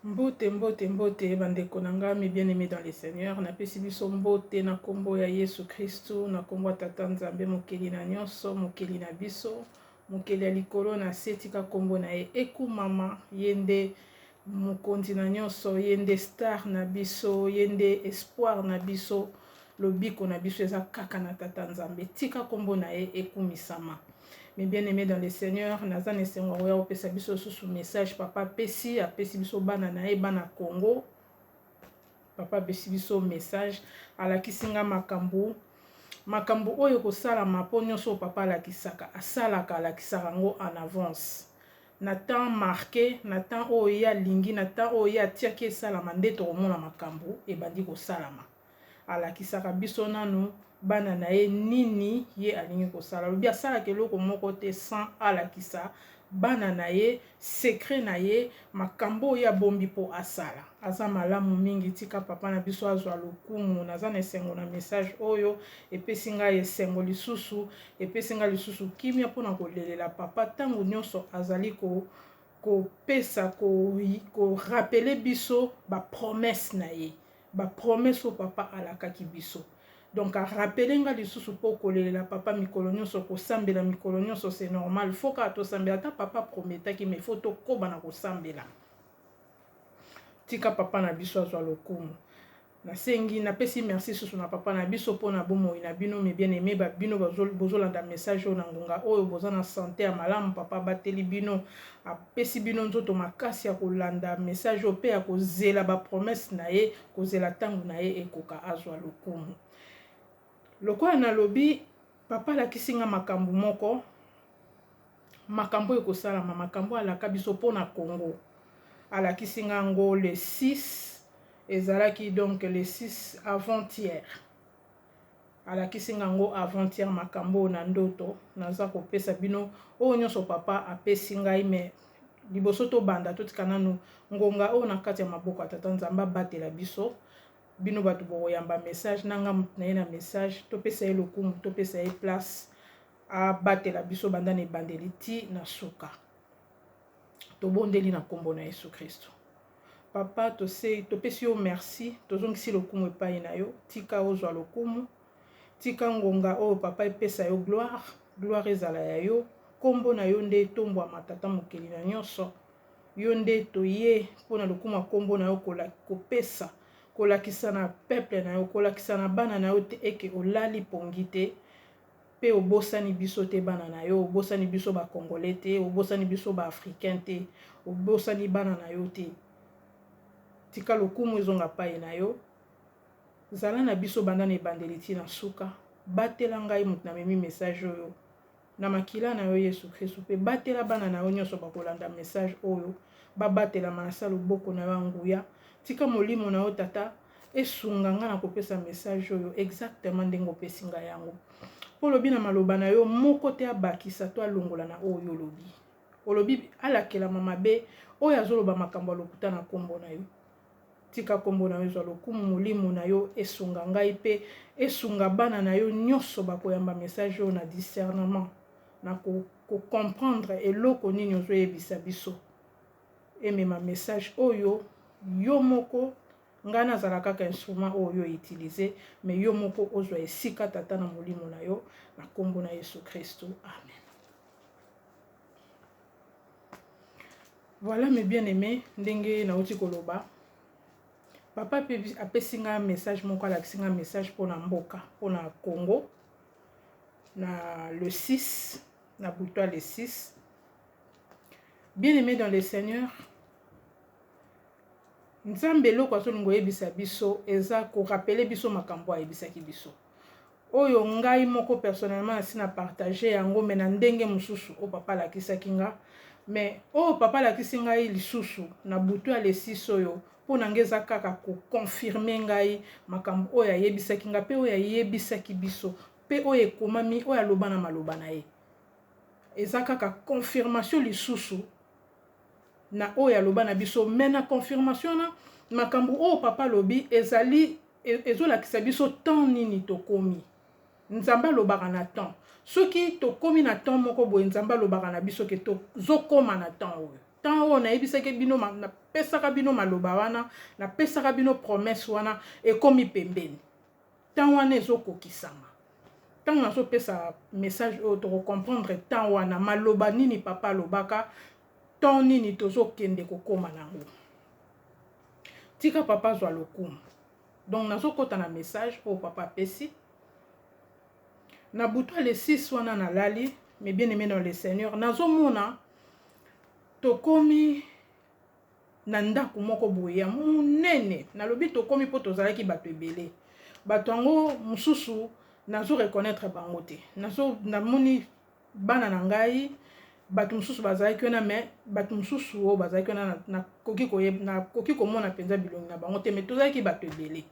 Mbote mbote mbote ba ndeko na nga mes bien aime dans le seigneur napesi biso mbote na kombo ya yesu kristu na kombo ya tata nzambe mokeli na nyonso mokeli na biso mokeli ya likolo na se tika kombo na ye ekumama ye nde mokonzi na nyonso ye nde star na biso ye nde espoir na biso lobiko na biso eza kaka na tata nzambe tika kombo na ye ekumisama. Mes bien-aimés dans le Seigneur, naza na esengo ya koya kopesa biso lisusu message papa apesi, apesi biso bana na ye, bana Congo. Papa apesi biso message, alakisi nga makambo makambo oyo ekosalama mpo nyonso oyo papa alakisaka asalaka alakisaka yango en avance na temps marqué na temps oyo ye alingi na temps oyo ye atiaki esalama nde tokomona makambo ebandi kosalama. Alakisaka biso nanu bana na ye nini ye alingi kosala. Alobi asalaka eloko moko te sans alakisa bana na ye secret na ye, makambo oyo ye abombi po asala. Aza malamu mingi, tika papa na biso azwa lokumu. Naza na esengo na message oyo, epesi ngai esengo lisusu, epesi ngai lisusu kimia pona kolelela papa tango nionso azali ko kopesa ko ko rappeler biso ba promesses na ye. Ba promesse oyo papa alakaki biso. Donc a rappeler nga lisusu po kolelela papa mikolo nionso, kosambela mikolo nionso c'est normal. Faut kaka tosambela ata papa prometaki mais faut tokoba na kosambela. Tika papa na biso azwa lokumu. Nasengi, napesi merci susu na papa na biso pona bomoi na bino mes bien aime ba bino bozolanda message oyo na ngonga oyo boza na sante ya malamu papa abateli bino Apesi bino nzoto makasi ya kolanda message oyo pe ya kozela ba promesse na ye, kozela tango na ye ekoka azwa lokumu. Lokola nalobi, papa alakisi nga makambo moko, makambo oyo ekosalama, makambo oyo alaka biso po na Congo. Alakisi nga yango le 6, ezalaki donc le 6 avant-hier. Alakisi nga ngo avant hier makambo oyo na ndoto naza kopesa bino oyo nionso papa apesi ngai mais liboso tobanda totika nanu ngonga oyo na kati ya maboko ya tata nzambe abatela biso bino batu bokoyamba message na nga mutu naye na message topesa ye lokumu topesa ye place abatela biso banda na ebandeli ti na suka tobondeli na kombo na yesu kristo. Papa tose topesi yo merci tozongisi lokumu epayi na yo tika ozwa lokumu tika ngonga oyo papa epesa yo gloire gloire ezala ya yo kombo na yo nde etombwama tata mokeli na nionso yo nde toye mpo na lokumu ya kombo na yo kopesa kolakisa na peuple na yo kolakisa na bana na yo te eke olali pongi te Pe obosani biso te bana na yo, obosani biso ba congolais te, obosani biso ba africains te, obosani bana na yo te. Tika lokumu ezonga payi na yo. Zala na biso banda na ebandeli ti na suka. Batela ngai moto namemi message oyo na makila na yo Yesu Kristu pe batela bana na yo nionso bakolanda message oyo babatelama na sa loboko na yo ya nguya. Tika molimo na yo Tata Esunga nga na kopesa message oyo exactement ndenge opesi nga yango. Po olobi na maloba na yo moko te abakisa to alongola na oyo yo olobi. Olobi alakelama mabe oyo azoloba makambo ya lokuta na kombo na yo. Tika kombo na yo ezwa lokumu, molimo na yo esunga ngai pe esunga bana na yo nionso bakoyamba message oyo na discernement, na ko ko comprendre eloko nini ozoyebisa biso. Emema message oyo yo moko Ngai nazala kaka instrument oyo yo utiliser mais yo moko ozwa esika tata na molimo na yo na kombo na Yesu Christu amen. Voilà mes bien-aimés, ndenge nauti koloba papa apesi ngai message moko alakisi ngai message mpona mboka mpona Congo na le 6 na butu ya le 6 bien-aimé dans le Seigneur Nzambe eloko azolinga oyebisa biso eza ko rappeler biso makambo ayebisaki biso. Oyo ngai moko personnellement nasi na partager yango mais na ndenge mosusu oyo papa alakisaki nga. Mais oyo papa alakisi ngai lisusu na butu ya le 6 oyo mpo na ngai eza kaka ko confirmer ngai makambo oyo ayebisaki nga mpe oyo ayebisaki biso mpe oyo ekomami oyo aloba na maloba na ye. Eza kaka confirmation lisusu na oyo aloba na biso mais na confirmation wana makambo oyo papa alobi ezali ezolakisa biso temps nini tokomi nzambe alobaka na temps soki tokomi na temps moko boye nzambe alobaka na biso ke tozokoma na temps oyo. Temps oyo nayebisaki bino, napesaka bino maloba wana, napesaka bino promesse wana, ekomi pembeni. Temps wana ezokokisama. Ntango nazopesa message oyo, tokocomprendre temps wana, maloba nini papa alobaka, temps nini tozokende kokóma nango. Tika papa azwa lokumu. Donc nazokɔta na message oyo papa apesi na butu ya le 6 wana. Nalali, mes bien aimé dans le Seigneur, nazomona tokomi na ndako moko boye ya monene. Nalobi tokomi mpo tozalaki bato ebele. Bato yango mosusu nazo reconnaître bango te. Namoni bana na ngai, bato mosusu bazalaki wana, mais bato mosusu oyo bazalaki wana, nakoki komona mpenza bilongi na bango te. Mais tozalaki bato ebele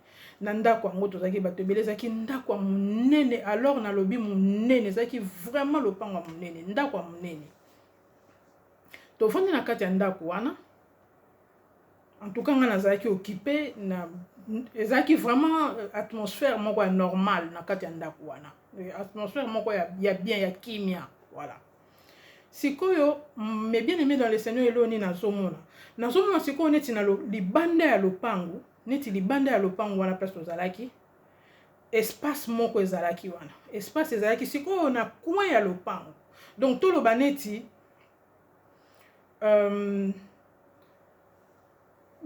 na ndako yango, tozalaki bato ebele. Ezalaki ndako ya monene. Alors nalobi monene, ezalaki vraiment lopango ya monene, ndako ya monene. Tovandi na kati ya ndako wana. En tout cas, ngai nazalaki occupé na, ezalaki vraiment atmosphère moko ya normal na kati ya ndako wana, atmosphère moko ya bien, ya kimia, voilà. Sikoyo, mes bien aimé dans le Seigneur, eloo nini nazomona? Nazomona sikoyo neti na libanda ya lopango, neti libanda ya lopango wana, place tozalaki, espace moko ezalaki wana. Espace ezalaki sikoyo na coin ya lopango. Donc toloba neti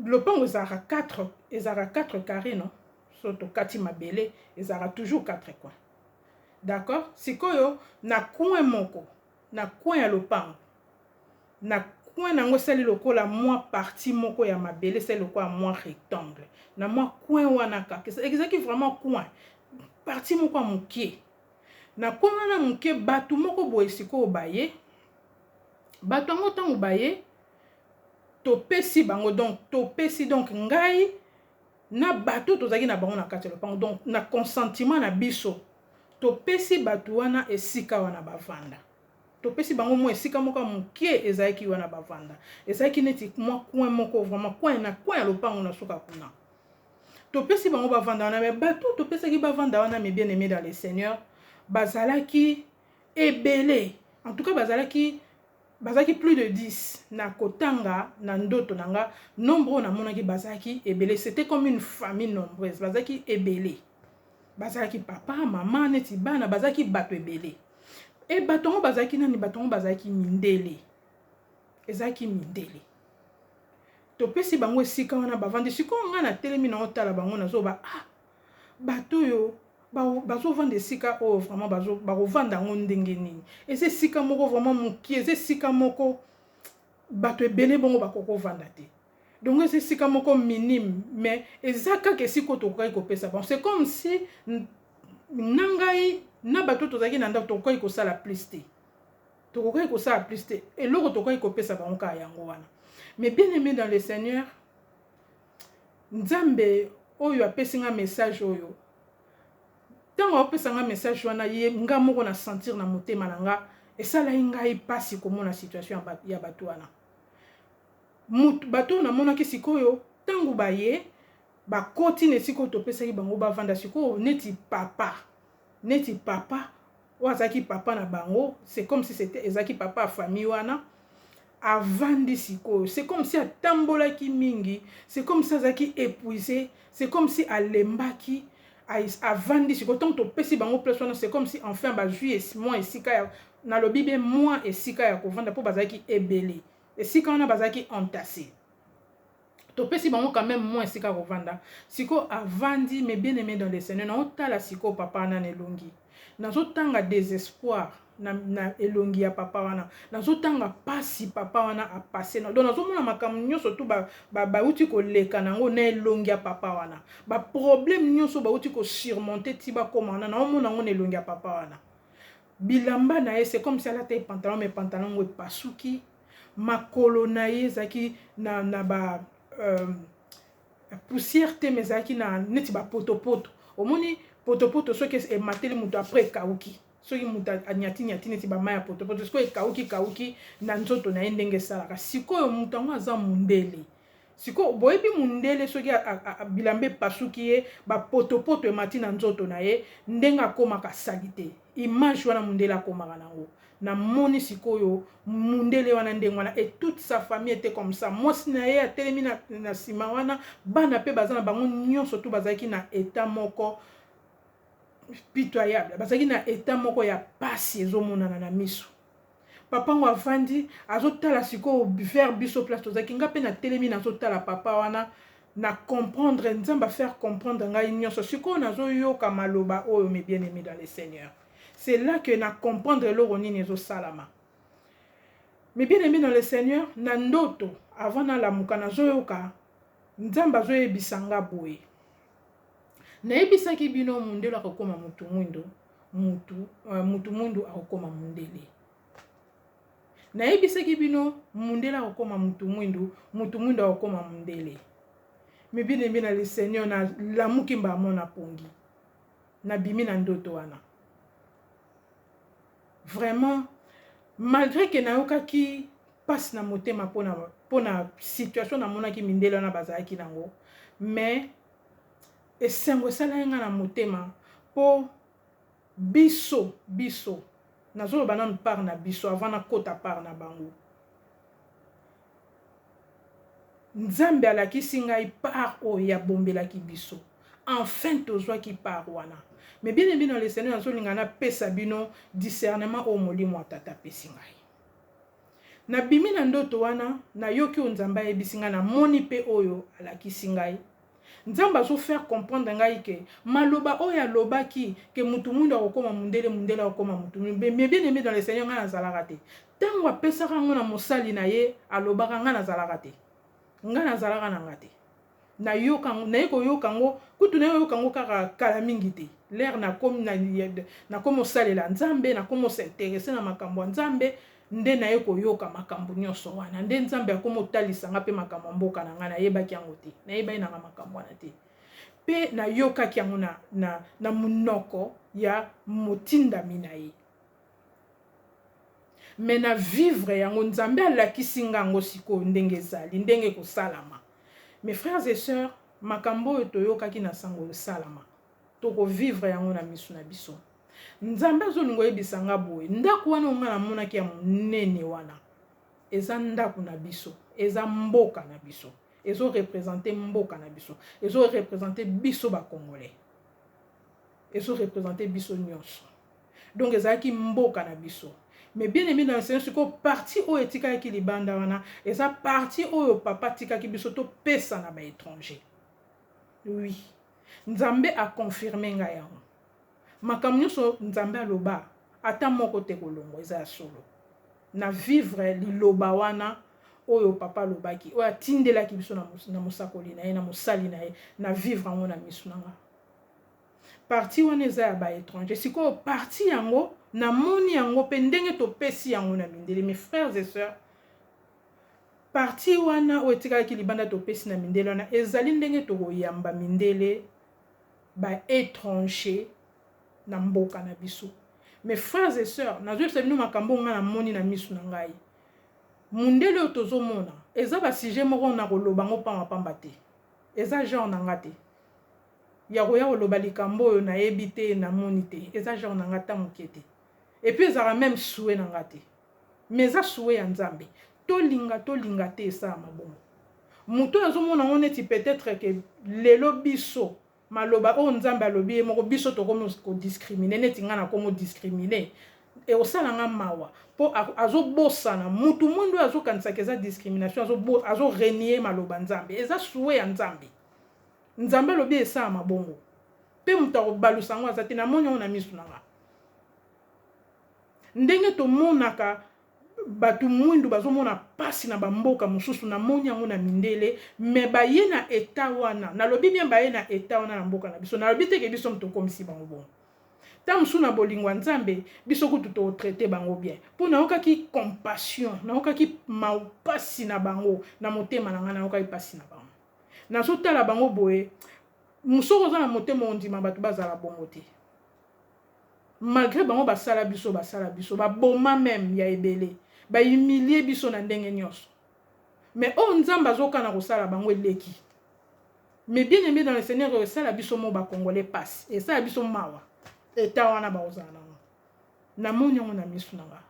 lopango ezalaka 4, ezalaka 4 carré, non? So tokati mabele, ezalaka toujours 4 coin, d'accord? Sikoyo na coin moko, na coin ya lopango, na coin nango esali lokola mwa partie moko ya mabele, esali lokola mwa rectangle na mwa coin wana kaka. Ezalaki vraiment coin, partie moko ya moke. Na coin wana moke, bato moko boye sikoyo baye. Bato yango, ntango baye, topesi bango, donc topesi, donc ngai na bato tozalaki na bango na kati ya lopango, donc na consentiment na biso, topesi bato wana esika wana bavanda. Topesi bango mwa esika moko ya moke ezalaki wana bavanda. Ezalaki neti mwa coin moko, vraiment coin, na coin ya lopango, na suka kuna. Topesi bango bavanda wana. Mais bato topesaki bavanda wana, mes bien aimé dans le Seigneur, bazalaki ebele. En tout cas, bazalaki plus de 10. Na kotanga na ndoto na nga, nombre oyo namonaki, bazalaki ebele. C'était comme une famille nombreuse. Bazalaki ebele, bazalaki papa, mama, neti bana, bazalaki bato ebele. E bato yango bazalaki nani? Bato yango bazalaki mindele, ezalaki mindele. Topesi bango esika wana, bavandi. Sikoyo ngai natelemi na otala bango, nazoba: "Ah, bato oyo bazovanda esika oyo, vraiment bakovanda yango ndenge nini? Eza esika moko vraiment moke, eza esika moko bato ebele bongo bakokovanda te. Donc eza esika moko minime, mais eza kaka esika oyo tokokaki kopesa bango." C'est comme si na ngai na bato tozalaki na ndako, tokokaki kosala plus te, tokokaki kosala plus te. Eloko tokokaki kopesa bango kaka yango wana. Mais bien aimé dans le Seigneur, Nzambe oyo apesi nga message oyo, ntango apesa nga message wana, ye nga moko na sentir na motema na nga, esalaki ngai mpasi komona situation ya bato wana. Bato oyo namonaki sikoyo, ntango baye, bakoti na esika oyo topesaki bango bavanda. Sikoyo neti papa oyo azalaki papa na bango, c'est comme si c'était, ezalaki papa ya famille wana, avandi sikoyo. C'est comme si atambolaki mingi, c'est comme si azalaki épuisé, c'est comme si alembaki. Avandi sikoyo. Ntango topesi bango place wana, c'est comme si enfin bazwi mwa esika ya, nalobi be, mwa esika ya kovanda, mpo bazalaki ebele esika wana, bazalaki entassé. Topesi bango quand même mwa esika kovanda. Sikoyo avandi. Mais bien aimé dans le Seigneur, naotala sikoyo papa wana na elongi, nazotanga désespoir na elongi ya papa wana, nazotanga pasi papa wana apase na. Donc nazomona makambo nyonso tu bauti koleka nango na elongi ya papa wana, baproblème nyonso bauti kosurmonter ti bakóma wana, naomona yango na elongi ya papa wana. Bilamba na ye, c'est comme si alata ye pantalon, mais pantalon yango epasuki. Makolo na ye ezalaki na ba poussière te, mais ezalaki na neti bapotopoto. Omoni potopoto, soki emateli moto, après ekauki. Soki moto anyati-nyati neti bamai ya potopoto, sikoyo ekauki kauki na nzoto na ye, ndenge esalaka. Sikoyo moto yango aza mondele. Sikoyo boyebi mundele soki bilamba epasuki ye, ba potopoto emati na nzoto na ye, ndenge akomaka salite. Image wana mundele akomaka nango. Namoni sikoyo mundele wana ndenge wana et toute sa famille etait comme ça. Mwasi na ye atelemi na, na sima wana, bana pe baza na bango nyonso tout bazalaki na etat moko pitoyable. Bazalaki na etat moko ya pasi ezomonana na miso. Papa ngo avandi azotala sikoyo vers biso place tozalaki nga pe natelemi nazotala papa wana na comprendre nzambe a faire comprendre ngai nyonso sikoyo nazoyoka maloba oyo mes bien aimés dans le seigneur c'est là que na comprendre eloko nini ezosalama mes bien aimés dans le seigneur na ndoto avant nalamuka nazoyoka nzambe azoyebisa nga boye nayebisaki bino mundele akokoma mutu mwindo mutu, uh, mutu mwindu akokoma mundele. Nayebisaki bino mundele akokoma mutu mwindu, mutu mwindu akokoma mundele. Mais bien aimé na le Seigneur, na lamuki mbala mona pongi. Nabimi na ndoto wana. Vraiment, malgré que nayokaki pasi na motema pona pona situation namonaki mindele wana bazalaki nango, mais Esengo esalaki nga na motema po biso, biso, nazoloba nanu part na biso avant nakota part na bango. Nzambe alakisi ngai part oyo ye abombelaki biso. Enfin tozwaki part wana. Mais bien aime dans le Seigneur, nazolinga napesa bino discernement oyo Molimo ya Tata apesi ngai. Nabimi na ndoto wana, nayoki oyo Nzambe ayebisi ngai, namoni pe oyo alakisi ngai. Nzambe azo faire comprendre ngai que maloba oyo alobaki que mutu muindu akokoma mundele, mundele akokoma mutu muindu. Mais bien aime dans le Seigneur, ngai nazalaka te. Tango apesaka yango na mosali na ye, alobaka ngai nazalaka te. Ngai nazalaka na ngai te. Nayoka yango, naye koyoka yango, kutu naye koyoka yango kaka kala mingi te. L'heure nakomi na, nakomi osalela Nzambe, nakomi s'interesser na makambo ya Nzambe, nde naye koyoka makambo nyonso wana. Nde Nzambe akomi otalisa nga pe makambo ya mboka na nga, nayebaki yango te. Nayebaki nanga makambo wana te. Pe nayokaki yango na, na, na monoko ya motindami na ye. Mais na vivre yango, Nzambe alakisi nga yango sikoyo ndenge ezali, ndenge ekosalama. Mes frères et sœurs, makambo oyo toyokaki na sango esalama. Toko vivre yango na misu na biso. Nzambe azolinga oyebisa nga boye, ndako wana oyo nga namonaki ya monene wana, eza ndako na biso, eza mboka na biso, ezo representer mboka na biso, ezo representer biso ba congolais, ezo representer biso nyonso. Donc ezalaki mboka na biso. Mais bien aimé dans le Seigneur, sikoyo partie oyo etikalaki libanda wana, eza partie oyo papa atikaki biso topesa na ba étrangers. Oui. Nzambe a confirmer ngai yango. Makambo nyonso Nzambe aloba, ata moko te kolongwa, eza ya solo. Na vivre liloba wana oyo papa alobaki, oyo atindelaki biso na mosakoli na ye, na mosali na ye, na vivre yango na misu na nga. Partie wana eza ya ba etrangers. Sikoyo partie yango, namoni yango pe ndenge topesi yango na mindele. Mes frères et sœurs, partie wana oyo etikalaki libanda topesi na mindele wana, ezali ndenge tokoyamba mindele ba etrangers na mboka na biso. Mes frères et sœurs, nazoyebisa bino makambo oyo ngai namoni na misu na ngai. Mundele oyo tozomona, eza ba sujet moko nakoloba yango pamba pamba te. Eza genre na nga te. Ya koya koloba likambo oyo nayebi te, namoni te. Eza genre na nga ata moke te. Et puis ezalaka meme souhait na nga te. Mais eza souhait ya Nzambe. Tolinga tolinga te esalama bongo. Moto oyo azomona yango neti peut-etre que lelo biso maloba oyo Nzambe alobi ye moko biso tokomi ko discriminer neti nga nakomi discriminer ekosala nga mawa po azobosana mutu mwindu oyo azokanisaka eza discrimination azo renier maloba Nzambe. Eza souhait ya Nzambe. Nzambe alobi esalama bongo pe moto akobalusa yango aza te. Namoni yango na misu na nga. Ndenge tomonaka batu mwindu bazomona pasi na ba mboka mosusu, namoni yango na mindele, mais baye na etat wana, nalobi bien baye na etat wana na mboka na biso, nalobi te ke biso moto tokomisi bango bongo. Tango mosusu na bolingo ya Nzambe, biso kutu to traiter bango bien. Po nayokaki compassion, nayokaki pasi na bango, na motema na ngai nayokaki pasi na bango. Nazotala bango boye, soki oza na motema ondima bato bazala bongo te. Malgre bango basala biso basala biso, baboma meme ya ebele, ba humilier biso na ndenge nionso. Mais oyo Nzambe azokana kosala bango eleki. Mais bien aimé dans le Seigneur, esala biso mo ba Congolais pasi, esala biso mawa. Eta wana bakozala nango. Namoni yango na misu na nga.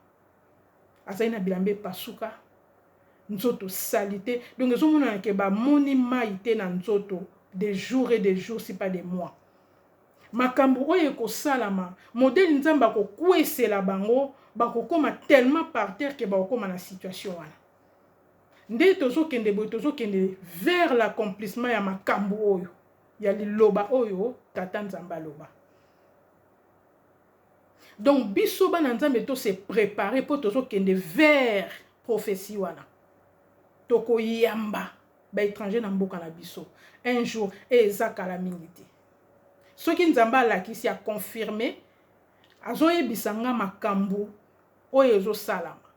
Azali na bilamba epasuka, nzoto salite. Donc ezomonana ke bamoni mai te na nzoto des jours et des jours, si pas des mois. Makambo oyo ekosalama, modèle Nzambe akokwesela bango, bakokoma tellement par terre ke bakokoma na situation wana. Nde tozokende boye, tozokende vers l'accomplissement ya makambo oyo, ya liloba oyo Tata Nzambe aloba. Donc biso bana Nzambe to se préparer mpo tozokende vers prophétie wana. Tokoyamba baétranger na mboka na biso un jour, e eza kala mingi te. Soki Nzambe alakisi, aconfirme, azoyebisa nga makambo oyo ezosalama,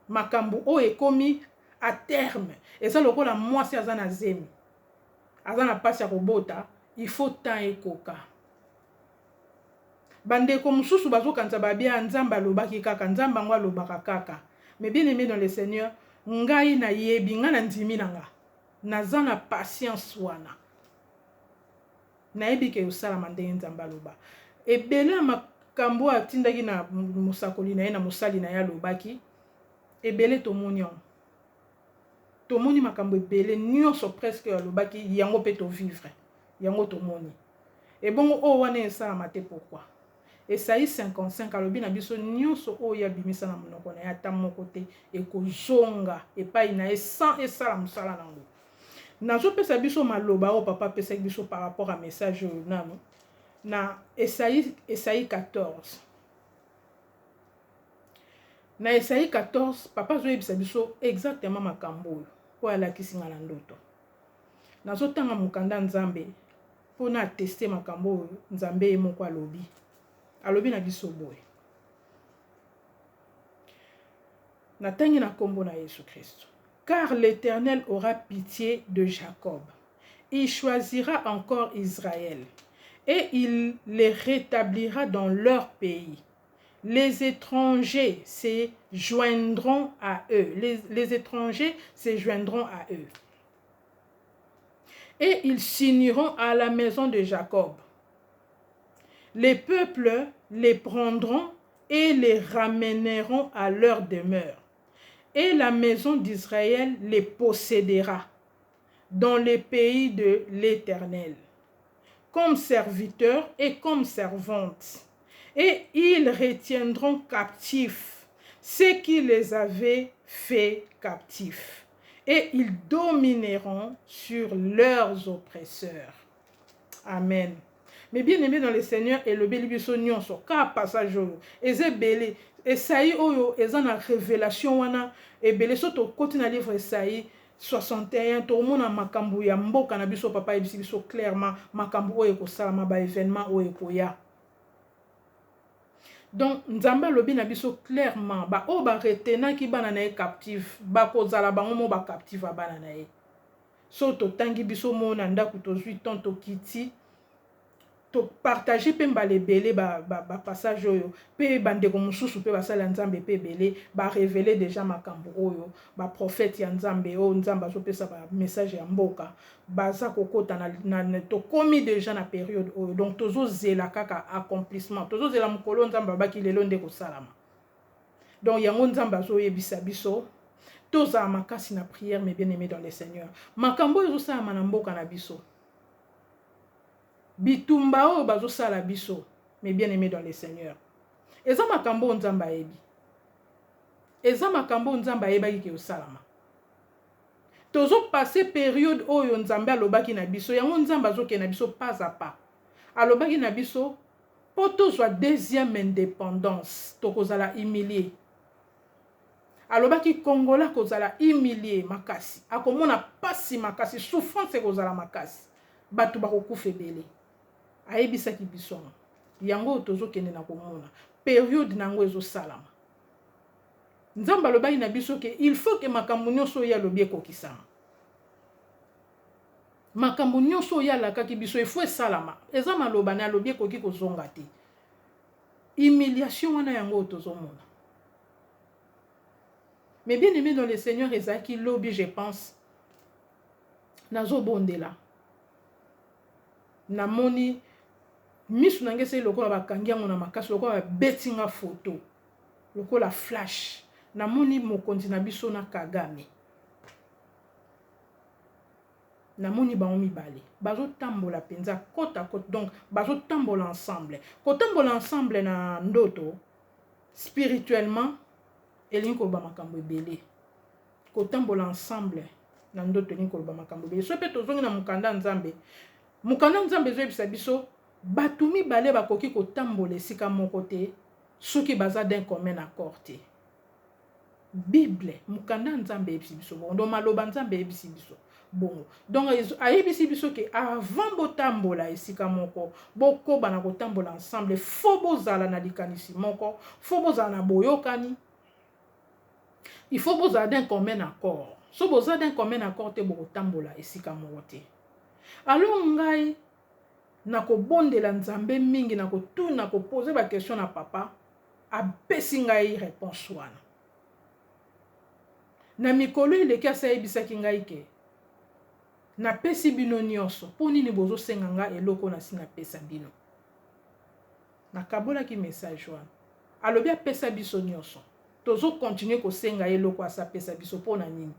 makambo oyo ekomi à terme. Eza lokola mwasi aza na zemi, aza na mpasi ya kobota, il faut temps ekoka. Bandeko mosusu bazokanisa babia Nzambe alobaki kaka, Nzambe yango alobaka kaka. Mais bien aimé dans le Seigneur, ngai nayebi, ngai na ndimi na nga, naza na patience wana, nayebi ke osalama ndenge Nzambe aloba. Ebele ya makambo oyo atindaki na mosakoli na ye, na mosali na ye, alobaki ebele, tomoni yango, tomoni makambo ebele nyonso presque oyo alobaki yango mpe tovivre yango, tomoni. Ebongo oyo wana esalama te, pourquoi? Esaïe 55 alobi na biso nyonso oyo abimisa na monoko na ye, ata moko te ekozonga epai na ye sans esala mosala nango. Nazopesa biso maloba oyo papa apesaki biso par rapport à message oyo nano na Esaïe 14. Na Esaïe 14, papa azoyebisa biso exactement makambo oyo oyo alakisi nga na ndoto. Nazotanga mokanda Nzambe mpona ateste makambo oyo Nzambe ye moko alobi. Alobi na biso boye, natangi na nkombo na Yesu Kristo: "Car l'Éternel aura pitié de Jacob, il choisira encore Israël et il les rétablira dans leur pays. Les étrangers se joindront à eux, les étrangers se joindront à eux et ils s'uniront à la maison de Jacob. Les peuples les prendront et les ramèneront à leur demeure. Et la maison d'Israël les possédera dans le pays de l'Éternel, comme serviteurs et comme servantes. Et ils retiendront captifs ceux qui les avaient fait captifs. Et ils domineront sur leurs oppresseurs." Amen. Mais bien aimé dans le Seigneur, elobeli biso nyonso ka passage oyo eza ebele. Esaïe oyo eza na révélation wana ebele. So tokoti na livre Esaïe 61, tomona makambo ya mboka na biso. Papa ayebisi biso clairement makambo oyo ekosalama, baévénement oyo ekoya. Donc Nzambe alobi na biso clairement, baoyo baretenaki bana na ye captive, bakozala bango mo bacaptive ya bana na ye. So totangi biso mo na ndako, tozwi temps, tokiti, topartage mpe mbala ebele bapassage ba oyo mpe bandeko mosusu mpe basali ya Nzambe mpe ebele barévéler déjà makambo oyo. Baprofete ya Nzambe oyo Nzambe azopesa bamessage ya mboka baza kokota na tokomi déjà na période oyo. Donc tozozela kaka accomplissement, tozozela mokolo Nzambe abaki lelo nde kosalama. Donc yango Nzambe azoyebisa biso tozala makasi na prière. Mais bien aimé dans le Seigneur, makambo oyo ezosalama na mboka na biso, bitumba oyo bazosala biso, mais bien aimé dans le Seigneur, eza makambo oyo Nzambe ayebi, eza makambo oyo Nzambe ayebaki ke osalama. Tozopase période oyo Nzambe alobaki na biso yango. Nzambe azokende na biso pas à pas. Alobaki na biso mpo tozwa deuxième indépendance, tokozala humilie. Alobaki Kongola kozala humilie makasi, akomona pasi makasi, souffrance ekozala makasi, bato bakokufa ebele. Ayebisaki biso yango oyo tozokende na komona période na yango ezosalama. Nzambe alobaki na biso ke il faut ke makambo nyonso oyo alobi ekokisama, makambo nyonso oyo alakaki biso efo esalama. Eza maloba na alobi, ekoki kozonga te. Humiliation wana yango oyo tozomona. Mais bien aimé dans le Seigneur, ezalaki lobi je pense, nazobondela, namoni misu na ngai esali lokola bakangi yango na makasi, lokola babeti nga photo, lokola flash. Namoni mokonzi na biso na Kagame, namoni bango mibale bazotambola mpenza côte à côte, donc bazotambola ensemble. Kotambola ensemble na ndoto spirituellement elingi koloba makambo ebele. Kotambola ensemble na ndoto elingi koloba makambo ebele. So mpe tozongi na mokanda Nzambe, mokanda Nzambe ezoyebisa biso bato mibale bakoki kotambola esika moko te soki baza d'un commun accord te. Bible, mokanda Nzambe eyebisi biso bongo. Donc maloba Nzambe eyebisi biso bongo. Donc ayebisi biso ke avant botambola esika moko, bokoba na kotambola ensemble, faut bozala na likanisi moko, faut bozala na boyokani, il faut bozala d'un commun accord. So boza d'un commun accord te, bokotambola esika moko te. Alors ngai nakobondela Nzambe mingi, nakotuna, koposer baquestion na papa, apesi ngai réponse wana. Na mikolo eleki asi ayebisaki ngai ke napesi bino nyonso, mpo nini bozosenga nga eloko nasi napesa bino? Nakabolaki message wana, alobi apesa biso nyonso, tozocontinuer kosenga ye eloko asi apesa biso mpo na nini?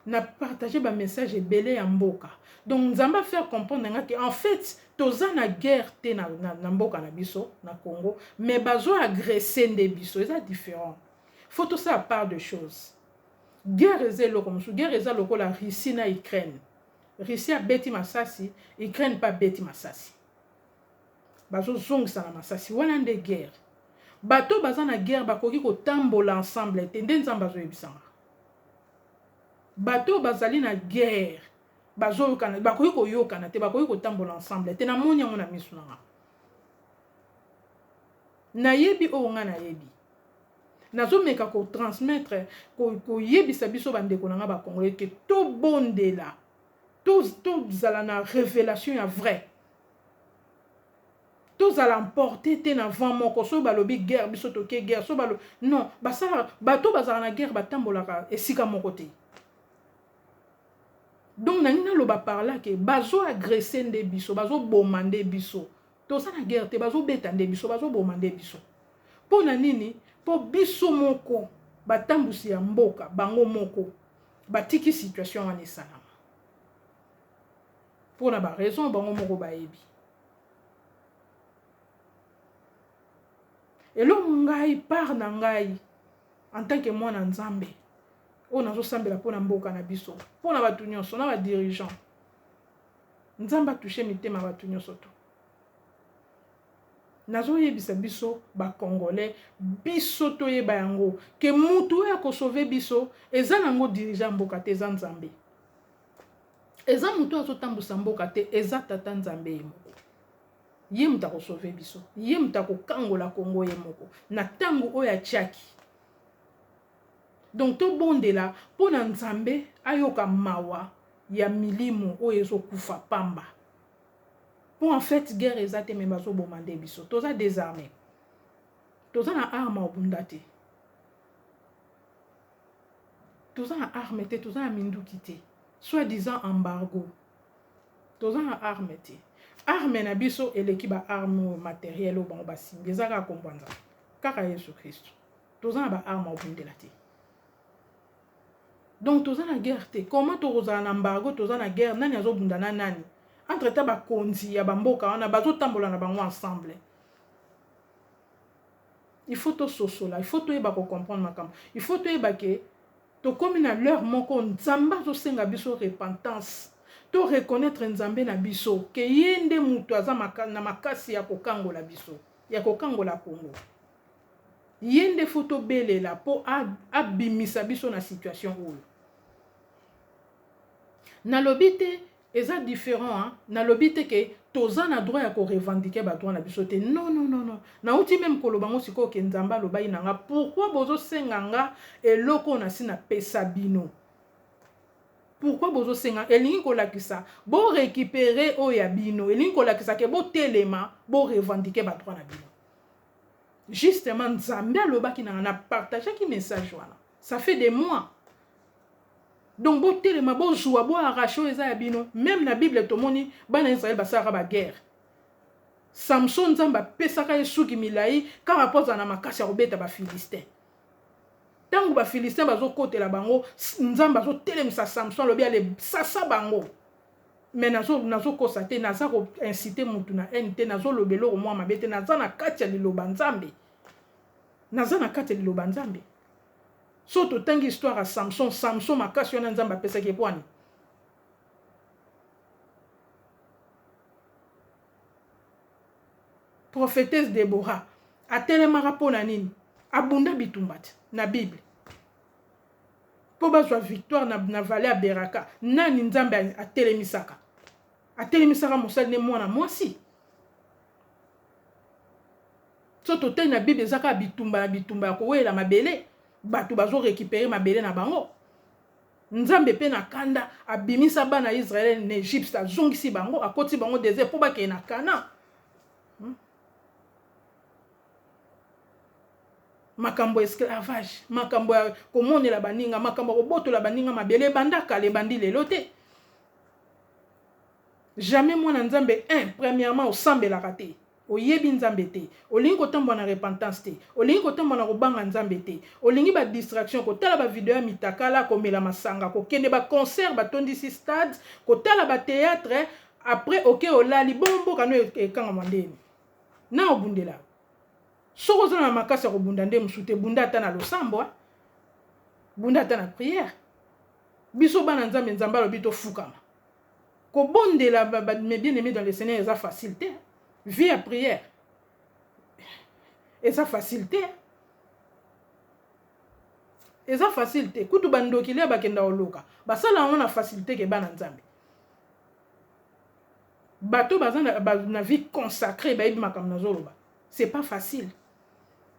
Na partage bamessage ebele ya mboka. Donc Nzambe afaire comprendre nga ke en fait toza na guerre te na mboka na biso na Congo, mais bazoagresser nde biso. Eza différent, faut tosala part de choses. Guerre eza eloko mosusu. Guerre eza lokola Russie na Ukraine. Russie abeti masasi, Ukraine mpe abeti masasi, bazozongisa na masasi. Wana nde guerre. Bato baza na guerre bakoki kotambola ensemble te. Nde Nzambe azoyebisanga bato bazali na guerre bazoyokana, bakoki koyokana te, bakoki kotambola ensemble te. Namoni yango na miso na nga, nayebi oyo nga nayebi, nazomeka kotransmettre, koyebisa biso bandeko na nga bacongolais ke tobondela, tozala na révélation ya vrai, tozala emporté te na vent moko. Soki balobi guerre, biso toke guerre. So balo non, basalaka, bato bazala na guerre batambolaka esika moko te. Donc nangi naloba par là ke bazoagresser nde biso, bazoboma nde biso. Toza na guerre te, bazobeta nde biso, bazoboma nde biso. Mpo na nini? Mpo biso moko batambusi ya mboka, bango moko batiki situation wana esalama mpo na baraison bango moko bayebi. Eloko ngai, part na ngai en tant que mwana Nzambe oyo nazosambela mpo na mboka na biso, mpo na bato nyonso na badirigeant, Nzambe atoucher mitema bato nyonso. To nazoyebisa biso bacongolais, biso toyeba yango ke mutu oyo akosauver biso eza nango dirigeant mboka te, eza Nzambe. Eza motu azotambusa mboka te, eza Tata Nzambe ye moko. Ye moto akosauver biso, ye moto akokangola Kongo ye moko na ntango oyo atiaki. Donc tobondela mpo na Nzambe ayoka mawa ya milimo oyo ezokufa pamba, mpo en fait guerre eza te, mais bazoboma nde biso. Toza désarmé, toza na arme obunda te, toza na arme te, toza na minduki te. Soit disant embargo, toza na arme te. Arme na biso eleki baarme oyo matériel oyo bango basimbi, eza kaka kombo ya Nzambe, kaka Yesu Kristo. Toza na baarme obundela te, donc toza na guerre te. Comment tokozala na embargo? Toza na guerre, nani azobunda na nani? Entre temps bakonzi ya bamboka wana bazotambola na bango ensemble. Il faut tososola, il faut toyeba kocomprendre makambo, il faut toyeba ke tokómi na l'heure moko Nzambe azosenga biso repentance, to reconnaître Nzambe na biso ke ye nde moto aza na makasi ya kokangola biso, ya kokangola Kongo. Ye nde faut tobelela mpo abimisa biso na situation oyo. Nalobi te eza différent, hein? Nalobi te ke toza na droit ya korevendiquer badroit na biso te. Non, non, non, non. Nauti même koloba ngo sikoyo ke Nzambe alobaki na nga: pourquoi bozosenga nga eloko oyo nasi napesa bino? Pourquoi bozosenga? Elingi kolakisa borécupérer oyo ya bino, elingi kolakisa ke botelema, borevendiquer badroit na bino. Justement Nzambe alobaki na nga, na partageaki message wana. Ça fait des mois. Donc botelema, bozua, bo arracher oyo eza ya bino. Meme na Bible tomoni bana Israël basalaka ba guerre. Samson Nzambe apesaka ye suki milayi kaka mpo azala na makasi ya kobeta ba Philistins. Tango ba Philistins bazokotela bango, Nzambe azotelemisa Samson alobi ale sasa bango. Mais nazo nazokosa te, naza ko inciter mutu na haine te, nazoloba eloko mwa mabe te, naza na kati ya liloba Nzambe. Naza na kati ya liloba Nzambe. Soki totangi histoire ya Samson, Samson makasi wana Nzambe apesaki ye mpo ani? Prophetesse Deborah atelemaka mpo na nini? Abunda bitumba te na Bible. Mpo bazwa victoire na, na vallée ya Beraka. Nani Nzambe atelemisaka? Atelemisaka mosali ne mwana mwasi. So totali na Bible eza kaka bitumba na bitumba ya kowela mabele. Bato bazo recuperer mabele na bango. Nzambe pe na kanda abimisa bana ya Israël na Egypte, azongisi bango, akotisi bango desert po bakende na Canaan. Hmm? Makambo ya esclavage, makambo ya komonela baninga, makambo ya kobotola baninga mabele ebanda kala, ebandi lelo te. Jamais mwana Nzambe un, premièrement osambelaka te. Oyebi Nzambe te. Olingi kotambola na repentance te. Olingi kotambola na kobanga Nzambe te. Olingi ba distraction, kotala ba video ya mitakala, komela masanga, kokende ba concert batondisi stade, kotala ba theatre, après oke olali, bongo mboka no ekangama ndeni? Na obundela? Soki oza na makasi ya kobunda nde mosusu te, bunda ata na losambo, bunda ata na prière. Biso bana Nzambe, Nzambe alobi tofukama. Kobondela mes bien-aimés dans le Seigneur eza facile te. Vie ya prière eza facile te. Eza facile te. Kutu bandoki lia bakenda koloka. Basala yango na facilité ke bana Nzambe. Bato baza na, ba, na vie consacrée bayebi makambo nazoloba. C'est pas facile.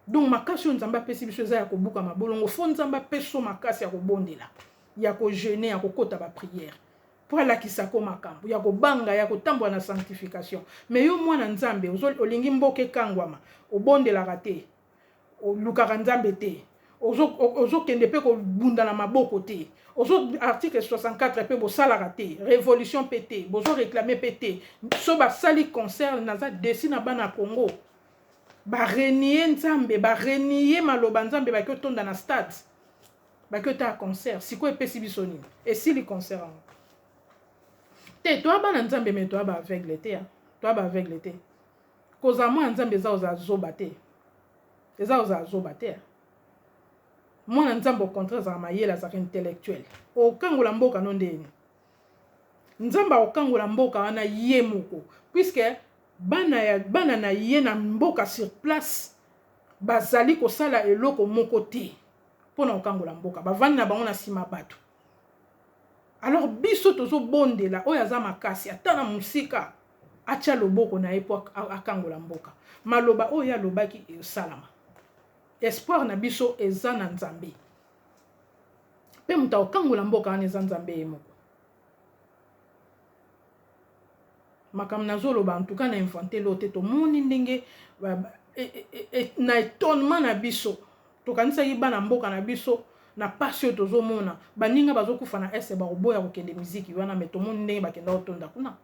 Donc makasi oyo Nzambe apesi biso eza ya kobuka mabolongo. Fo Nzambe apesi makasi ya kobondela, ya ko jeûner, ya kokota ba prière. Po alakisa ko makambo ya kobanga, ya kotambola na sanctification. Mais yo mwana Nzambe, olingi mboka ekangwama, obondelaka te, olukaka Nzambe te, ozokende pe kobunda na maboko te, ozo article 64 pe bosalaka te, revolution pe te, bozo reclamer pe te. So basali concert, naza desi na bana Congo. Ba renier Nzambe, ba renier maloba Nzambe, baki otonda na stade. Baki otala concert, sikoyo epesi biso nini? Esili concert yango. Te, toa bana Nzambe mais toa ba aveugle te. Toa ba aveugle te. Kozala mwana Nzambe eza kozala zoba te. Eza kozala zoba te. Mwana Nzambe au contraire azala mayele, azalaka intellectuel. Okangola mboka no ndeni. Nzambe akokangola mboka wana ye moko. Puisque bana ya bana na ye na mboka sur place bazali kosala eloko moko te. Pona kokangola mboka. Bavandi na bango na sima bato. Alors biso tozobondela oyo aza makasi ata na mosika atia loboko na ye po akangola mboka. Maloba oyo ye alobaki esalama. Espoir na biso eza na Nzambe. Pe moto akokangola mboka wana eza Nzambe ye moko. Makambo nazoloba en tout cas na invente lo te, tomoni ndenge na étonnement na biso tokanisaki bana mboka na biso na pasi oyo tozomona baninga bazokufa na est bakoboya kokende miziki wana, mais tomoni ndenge bakenda kotonda kuna.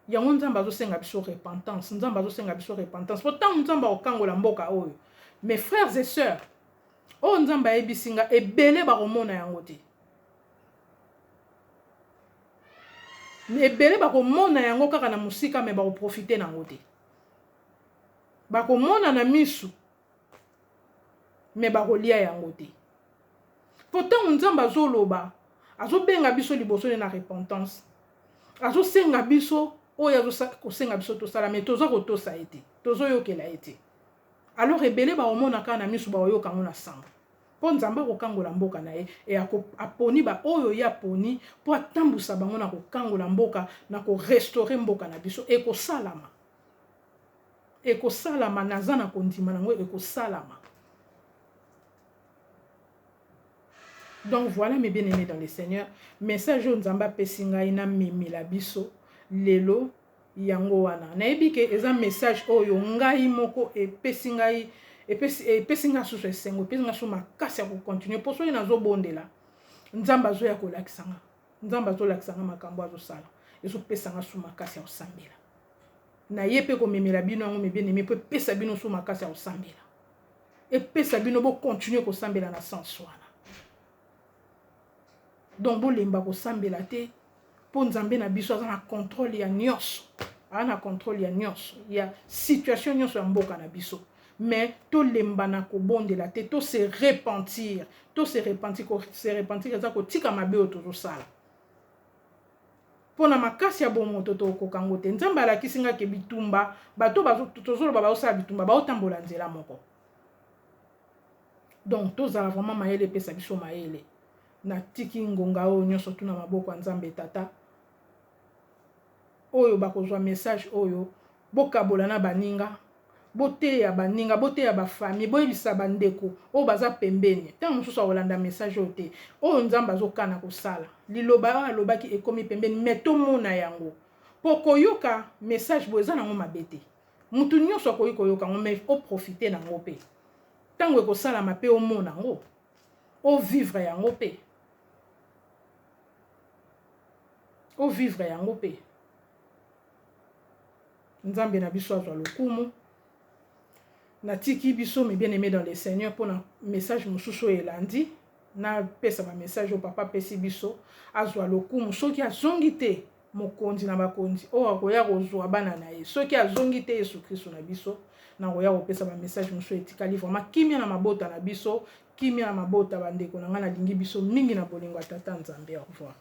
Yango Nzambe azosenga biso repentance, Nzambe azosenga biso repentance po ntango Nzambe akokangola mboka oyo, mes frères et sœurs, oyo Nzambe ayebisi nga ebele bakomona yango te. Ebele bakomona yango kaka na mosika, mais bakoprofite na yango te. Bakomona na misu, mais bakolia yango te. Po ntango Nzambe azoloba, azobenga biso liboso ne na repentance, azosenga biso oyo azosenga biso tosala, mais toza kotosa ye te, tozoyokela ye te. Alors ebele bakomona kaka na misu, bakoyoka yango na sango. Po Nzambe akokangola mboka na ye, e aponi ba oyo ye aponi po atambusa bango na kokangola mboka, na ko restaurer mboka na biso. Ekosalama. Ekosalama, naza na kondima nango, ekosalama. Donc voilà mes bien-aimés dans le Seigneur, message oyo Nzambe apesi ngai na memela biso lelo. Yango wana nayebi ke eza message oyo ngai moko epesi ngai epesi epesi ngai susu esengo, epesi ngai susu makasi ya kocontinue, mpo soki nazobondela Nzambe azoya kolakisa nga, Nzambe azolakisa nga makambo azosala, ezopesa nga susu makasi ya kosambela. Naye mpe komemela bino yango, mes bien-aimés, mpo epesa bino susu makasi ya kosambela, epesa bino bocontinue kosambela na sens wana. Donc bolemba kosambela te, mpo Nzambe na biso aza na contrôle ya nyonso, aza na contrôle ya nyonso, ya situation nyonso ya mboka na biso. Mais tolemba na kobondela te, to se repentir, to se repentir. Ko se repentir eza kotika mabe oyo tozosala. Mpo na makasi ya bomoto tokokoka yango te. Nzambe alakisi nga ke bitumba, bato tozoloba bazosala bitumba, baotambola nzela moko. Donc tozala vraiment mayele, epesa biso mayele. Natiki ngonga oyo nyonso tuna maboko ya Nzambe Tata. Oyo bakozwa message oyo, bokabola na baninga, boteya baninga, boteya bafamille, boyebisa bandeko oyo baza pembeni. Ntango mosusu akolanda message oyo te, oyo Nzambe azokana kosala. Liloba oyo alobaki ekomi pembeni, mais tomona yango. Mpo koyoka message boye eza nango mabe te, mutu nyonso akoki koyoka yango, mais oprofite nango mpe ntango ekosalama mpe omona yango, ovivre yango mpe, ovivre yango mpe. Nzambe na biso azwa lokumu. Natiki biso, mes bien-aimés dans le Seigneur, mpona message mosusu oyo elandi. Napesa bamessage oyo papa apesi biso. Azwa lokumu. Soki azongi te, mokonzi na bakonzi oyo akoya kozwa bana na ye, soki azongi te, Yesu Kristo na biso, nakoya kopesa bamessage mosusu etikali. Vraiment, kimia na mabota na biso, kimia na mabota bandeko na ngai. Nalingi biso mingi na bolingo ya Tata Nzambe. Au revoir.